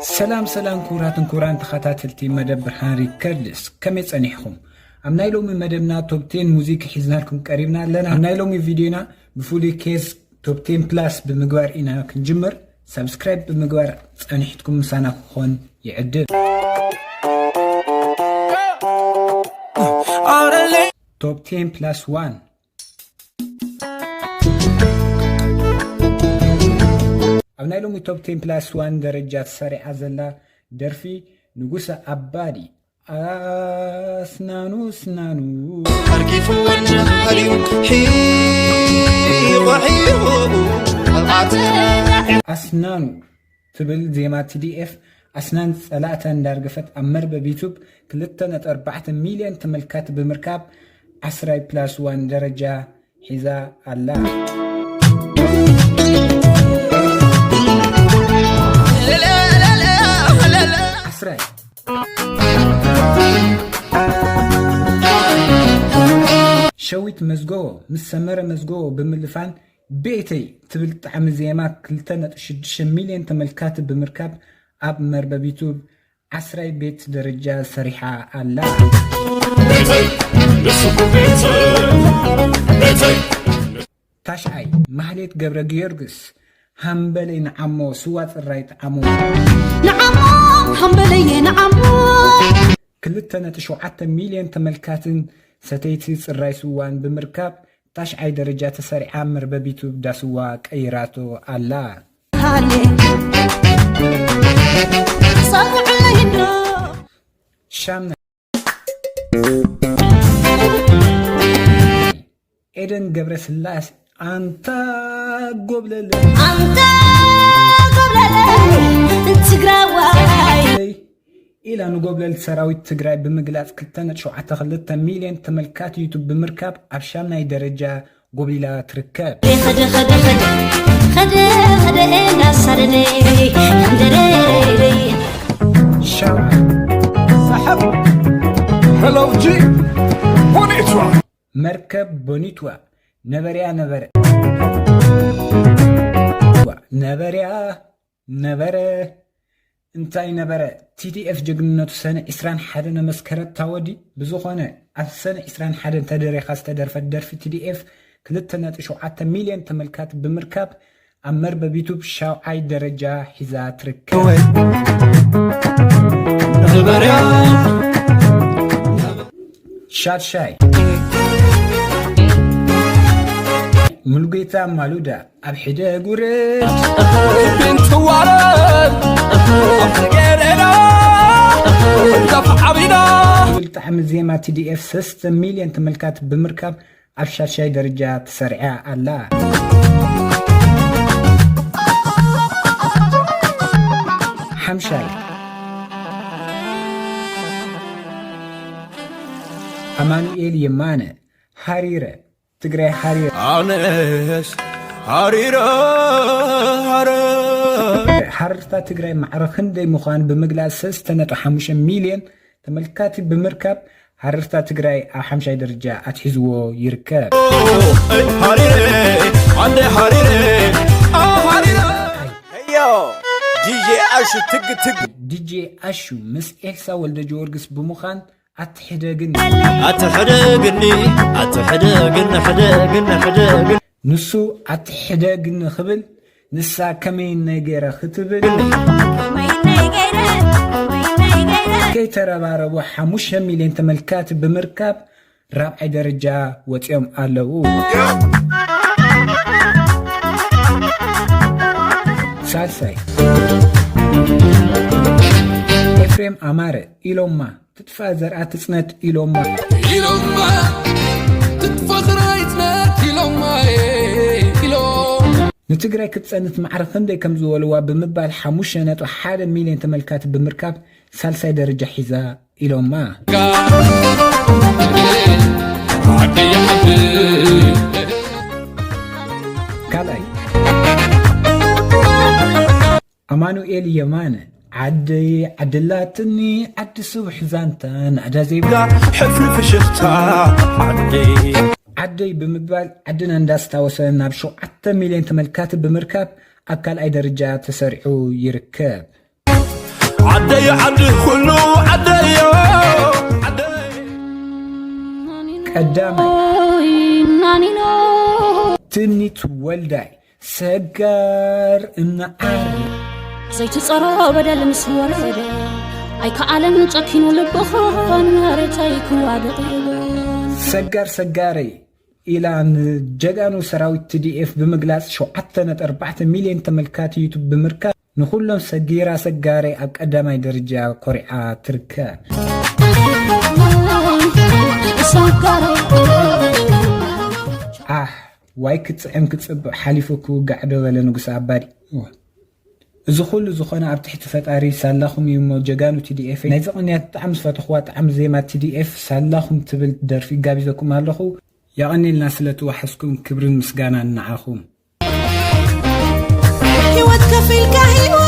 ሰላም ሰላም፣ ክቡራትን ክቡራን ተኸታተልቲ መደብ ብርሃን ሪከርድስ፣ ከመይ ጸኒሕኹም? ኣብ ናይ ሎሚ መደብና ቶፕ ቴን ሙዚክ ሒዝናልኩም ቀሪብና ኣለና። ኣብ ናይ ሎሚ ቪድዮና ብፍሉይ ኬዝ ቶፕ ቴን ፕላስ ብምግባር ኢና ክንጅምር። ሳብስክራይብ ብምግባር ጸኒሕትኩም ምሳና ክኾን ይዕድም። ቶፕ ቴን ፕላስ ዋን። ኣብ ናይ ሎሚ ቶፕ ቴን ፕላስ ዋን ደረጃ ተሰሪዓ ዘላ ደርፊ ንጉሰ ኣባዲ፣ ኣስናኑ ስናኑ። ኣርጊፍወን ሃልዩ ሒቑ ሒቑ ኣብኣተ። ኣስናኑ ትብል ዜማ ቲ ዲ ኤፍ ኣስናን ጸላእታ እንዳርገፈት ኣብ መርበብ ዩቱብ ክልተ ነጥቢ ኣርባዕተ ሚልዮን ተመልካቲ ብምርካብ ዓስራይ ፕላስ ዋን ደረጃ ሒዛ ኣላ። ዓስራይ፣ ሸዊት መዝገቦ ምስ ሰመረ መዝገቦ ብምልፋን ቤተይ ትብል ጣዕሚ ዜማ ክልተ ነጥቢ ሽዱሽተ ሚልዮን ተመልካቲ ብምርካብ ኣብ መርበብ ዩቱብ ዓስራይ ቤት ደረጃ ሰሪሓ ኣላ። ቤተይ፣ ንስኹም ቤተይ፣ ቤተይ። ታሽዓይ፣ ማህሌት ገብረ ጊዮርጊስ፣ ሃምበለይ ንዓሞ፣ ስዋ ጽራይ ጥዓሞ። ንዓሞ፣ ሃምበለይ ንዓሞ። ክልተ ነጥቢ ሸውዓተ ሚልዮን ተመልካትን ሰተይቲ ጽራይ ስዋን ብምርካብ ታሽዓይ ደረጃ ተሰሪዓ መርበብ ዩቱብ ዳስዋ ቀይራቶ ኣላ። ሃሌ፣ ጸውዕለይ እንዶ። ሻምናይ፣ ኤደን ገብረስላሴ ኣንታ ጎብለለ። ኣንታ ጎብለለ ትግራዋይ። ኢላ ንጎብለል ሰራዊት ትግራይ ብምግላጽ ክልተ ነጥቢ ሸውዓተ ክልተ ሚልዮን ተመልካቲ ዩቱብ ብምርካብ ኣብ ሻምናይ ደረጃ ጎብሊላ ትርከብ። ኸደ ኸደ ኸደ ኸደ ኸደ እናሳደደ። ሻውዓይ፣ ሳሕብ፣ ሄሎ ጂ ቦኒትዋ። መርከብ ቦኒትዋ ነበርያ ነበረ። ነበርያ ነበረ። እንታይ ነበረ? ቲ ዲ ኤፍ ጀግንነቱ ሰነ ዕስራን ሓደን ኣመስከረ ታወዲ። ብዝኾነ፣ ኣብ ሰነ ዕስራን ሓደን ተደሪኻ ዝተደርፈት ደርፊ ቲ ዲ ኤፍ ክልተ ነጥቢ ሸውዓተ ሚልዮን ተመልካቲ ብምርካብ ኣብ መርበብ ዩቱብ ሻውዓይ ደረጃ ሒዛ ትርከብ። ነበርያ። ሻድሻይ፣ ሙሉጌታ ማሉዳ ኣብ ሕደ ጉረ። ቢንትዋረ ኣብ ጽጌረዳ ዛፍ ዓቢዳ። ዝብል ጣዕሚ ዜማ ቲ ዲ ኤፍ ሰለስተ ሚልዮን ተመልካቲ ብምርካብ ኣብ ሻድሻይ ደረጃ ተሰሪዓ ኣላ። ሓምሻይ፣ ኣማኑኤል የማነ፣ ሃሪረ፣ ትግራይ ሃሪረ። ኣነስ ሃሪረ፣ ሃረ። ሃረርታ ትግራይ ማዕረ ክንደይ ምዃኑ ብምግላጽ ሰለስተ ነጥቢ ሓሙሽተ ሚልዮን ተመልካቲ ብምርካብ ሃረርታ ትግራይ ኣብ ሓምሻይ ደረጃ ኣትሒዝዎ ይርከብ። ሃሪረ፣ ኣደ ሃሪረ፣ ሃሪረ። ሄዮ፣ ዲ ጄ ኣሹ ትግ ትግ። ዲ ጄ ኣሹ ምስ ኤልሳ ወልደ ጊዮርጊስ ብምዃን ኣትሕደግኒ። ኣትሕደግኒ፣ ኣትሕደግኒ፣ ሕደግኒ፣ ሕደግኒ። ንሱ ኣትሕደግኒ ክብል፣ ንሳ ከመይነይ ገይረ ክትብል፣ ከመይነይ ገይረ፣ ከመይነይ ገይረ። ከይተረባረቡ ሓሙሽተ ሚልዮን ተመልካቲ ብምርካብ ራብዓይ ደረጃ ወፂኦም ኣለዉ። ሳልሳይ፣ ኤፍሬም ኣማረ፣ ኢሎማ ትጥፋእ ዘርኣ ትጽነት ኢሎማ። ኢሎማ ትጥፋእ ዘርኣ ይጽነት ኢሎማ፣ ኢሎም። ንትግራይ ክትጸንት ማዕረ ክንደይ ከም ዝበልዋ ብምባል ሓሙሽተ ነጥቢ ሓደ ሚልዮን ተመልካቲ ብምርካብ ሳልሳይ ደረጃ ሒዛ ኢሎማ። ዓደይ ዓደይ። ካልኣይ፣ ኣማኑኤል የማነ፣ ዓደይ ዓዲ ኣላትኒ፣ ዓዲ ስቡሕ ዛንታ ናእዳ ዘይብላ። ሕፍርፍ ሽኽታ ዓደይ። ዓደይ ብምባል ዓድና እንዳስታወሰ ናብ ሸውዓተ ሚልዮን ተመልካቲ ብምርካብ ኣብ ካልኣይ ደረጃ ተሰሪዑ ይርከብ። ዓደይ ዓዲ ኩሉ ዓደዮ ዓደይ ቀዳማይ ትኒት ወልዳይ ሰጋር እምነዓር ዘይትጸሮ በደል ምስ ወረደ ኣይከኣለን ጨኪኑ ልብኻ መሬተይ ክዋደቕ ይብል ሰጋር ሰጋረይ ኢላ ንጀጋኑ ሰራዊት ቲ ዲ ኤፍ ብምግላጽ ሸውዓተ ነጥቢ ኣርባዕተ ሚልዮን ተመልካቲ ዩቱብ ብምርካብ ንኹሎም ሰጊራ ሰጋረይ ኣብ ቀዳማይ ደረጃ ኮሪዓ ትርከብ። ኣህ ዋይ ክጽዕም ክጽብቕ ሓሊፉ ክውጋዕ ዶ በለ ንጉስ ኣባዲ። እዚ ኩሉ ዝኾነ ኣብ ትሕቲ ፈጣሪ ሳላኹም እዩ እሞ ጀጋኑ ቲ ዲ ኤፍ ናይዚ ቅንያት ብጣዕሚ ዝፈተኽዋ ጣዕሚ ዜማ ቲ ዲ ኤፍ ሳላኹም ትብል ደርፊ ጋቢዘኩም ኣለኹ። የቐንየልና ስለ ትዋሕስኩም ክብርን ምስጋናን ንዓኹም። ህይወት ከፊልካ ህይወት